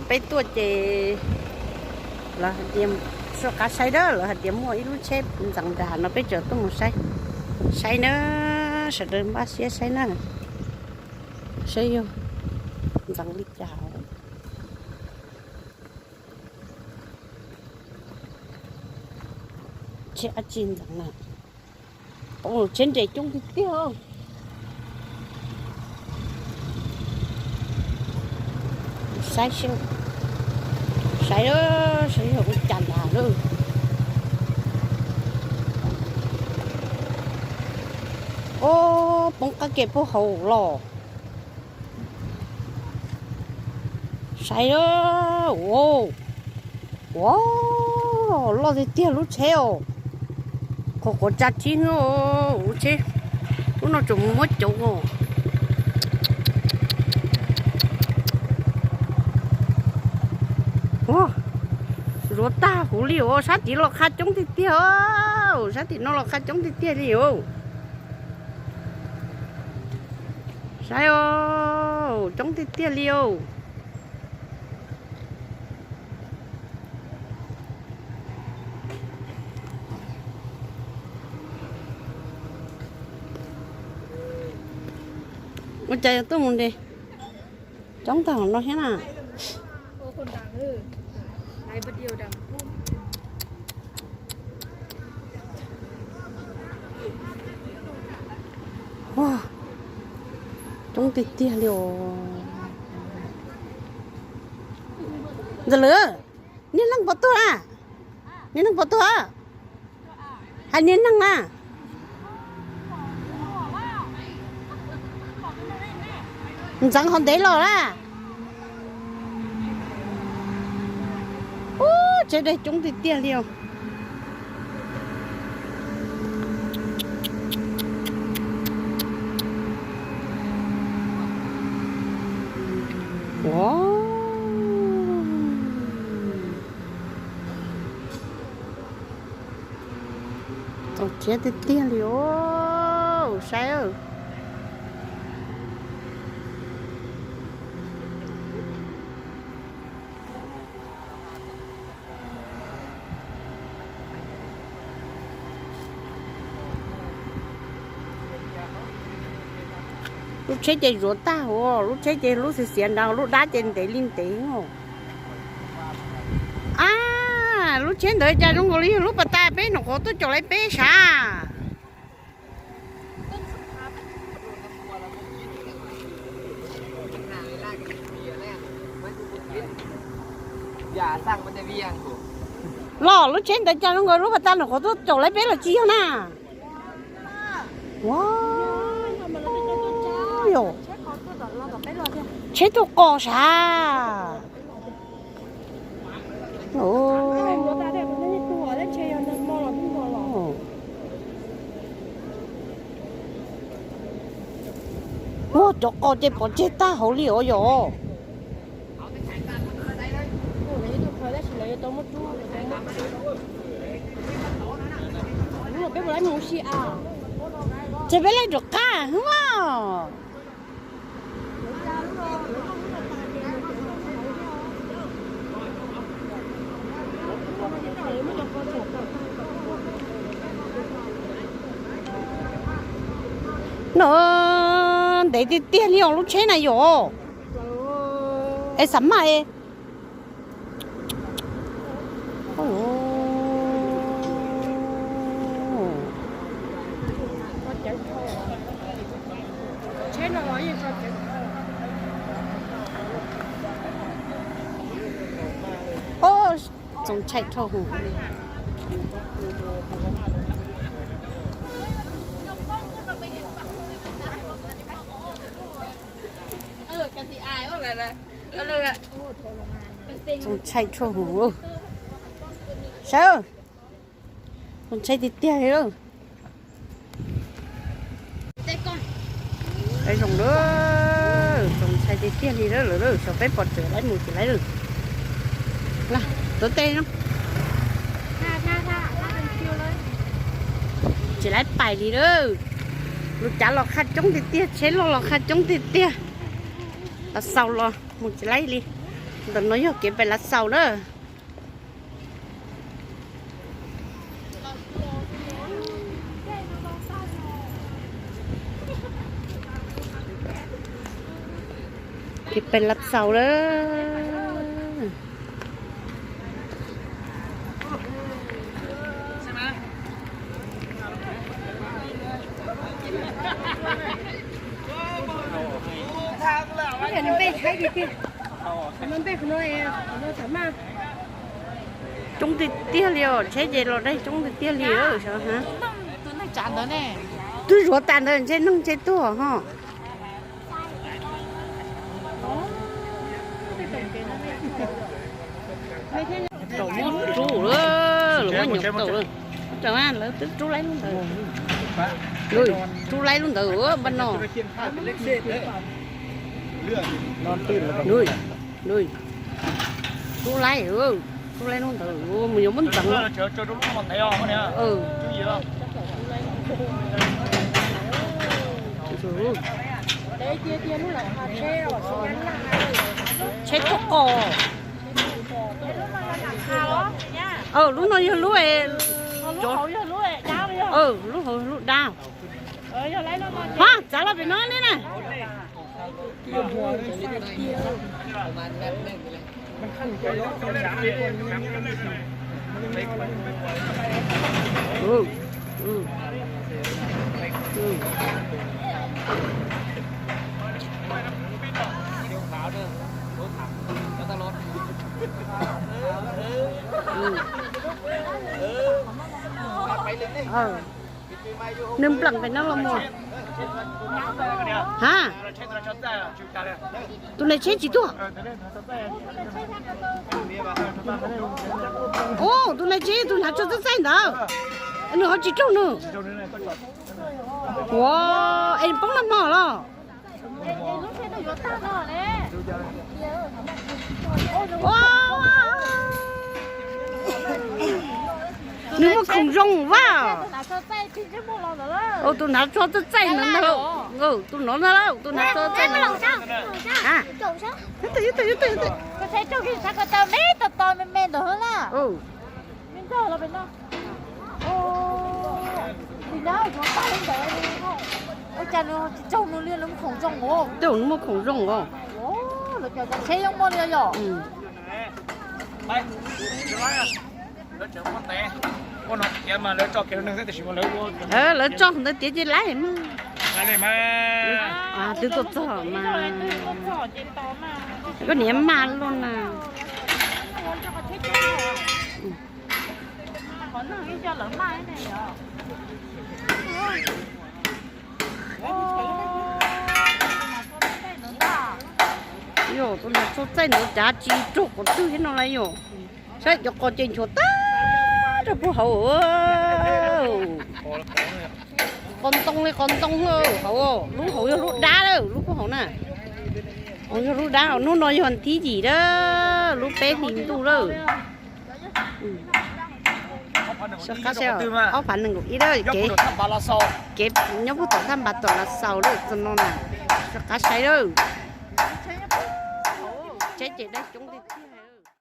Peb tuaj ces lawv hais tias, soj qab saib dab, lawv hais tias muaj ib lub tsheb ntxeev nram no, peb tseem tuaj mus saib. Saib na, sawv daws npaj siab saib na, saib yog ntxeev li cas. Tsheb dab tsi ntxeev na? Tsheb nres coob tiag tiag. Saib, saib, saib yog ua cas ntag lauj. Ob, poob qab ke puag hauv los. Saib, ua, ua, loj tiag tiag lub tsheb os. Qhuav qhuav tsa tsib hnub lub tsheb, lub no tseem mus muab cauv os. Zuav tag huv li os, sab tid los qha coob tiag tiag, sab tim no los qha coob tiag tiag li os. Saib os, coob tiag tiag li os. Ua cas yog tuaj mus nres coob tag no thiab na? Coob tiag tiag li os. Ntxawm Lwm, niag neeg puas tuag a? Niag neeg puas tuag a? Hais niag neeg na. Ntxeev qhov ntev los lawm. Ub, tsheb dej coob tiag tiag li os. Txaus thiab tiag tiag li os, saib. Lub tsheb ces zuav tag huv, lub tsheb ces lub xiav xiav nrad, lub dab ces ntev li ntev os. A, lub tsheb ntawd cas zoo nkaus li yog lub pas tas peb nyuam qhuav tuaj caum lawv peb sav. Los lub tsheb ntawd cas zoo nkaus lub pas tas nyuam qhuav tuaj caum lawv peb los tsis yog na. Tsheb tuaj qos sav. Ua cov qos ces pov tseg tag hauv li os yom. Ces peb laij rov qab hwb os. No ntev tiag tiag li os lub tsheb na yom. Es xav maj es. Txoov ntshai dhau hwv. Txoov ntshai dhau hwv. Saib, txoov ntshai tiag tiag li. Zoo lawm, txoov ntshai tiag tiag li lawm, xyov peb pom tseem laib mus tsis laib lawm. Tuav tes no. Tsis laib pais li lawm. Lub cav los qha coob tiag tiag, tsheb loj los qha coob tiag tiag. Los xaus los mus tsis laib li. Ntawm no yog kev pem Lav Xaus na. Kev pem Lav Xaus na. Coob tiag tiag li os, tsheb ces los dai coob tiag tiag li. Twb zuav tas ntawd ntshe neeg ntshe tuag ho. Rau muab rub, lawv muab nyuam tau lawm. Lawv twb rub laib lub ntawd. Rub laib lub ntawd npaj no. Rub laib, rub laib lub ntawd mus yuav muab ntxeev. Tsheb tuaj qos. Lub no yog lub, lub hauv lub dab. Ha, txav los pem no ne na. Nws npleem pem no los mus. Ha, tus nais tsheb tsis tuaj. Tus nais tsheb tus hnav tsho txaij txaij ntawd, nws ho tsis raug nws. Ua, es poob nag hmo los? Nws muaj khoom zoo vaj. Tus hnav tsho txaij txaij ntawd, tus no na, tus hnav tsho txaij ntawd. Tej zaum nws muaj khoom zoo os. Lawv tso ntawd tiav ces laib mas. Twb tuaj txog mas. Koj niam maj luaj na. Yog tus hnav tsho txaij ntawd cav tsis raug qhov twg thiab no las yog. Saib cov qos ces nchuav tag rau puag hauv. Qos ntoo li qos ntoo hauv, lub hauv yog lub dab lawm, lub puag hauv na. Hauv yog lub dab, hnub no yog thib yim lawm, lub peb hlis ntuj lawm. Soj qab saib, ob phav nees nkaum ib lawm, kev nyob puag tom thaj npas tom Lav Xaus lawm txog no na. Soj qab saib lawm. Tsheb ces dai coob tiag tiag.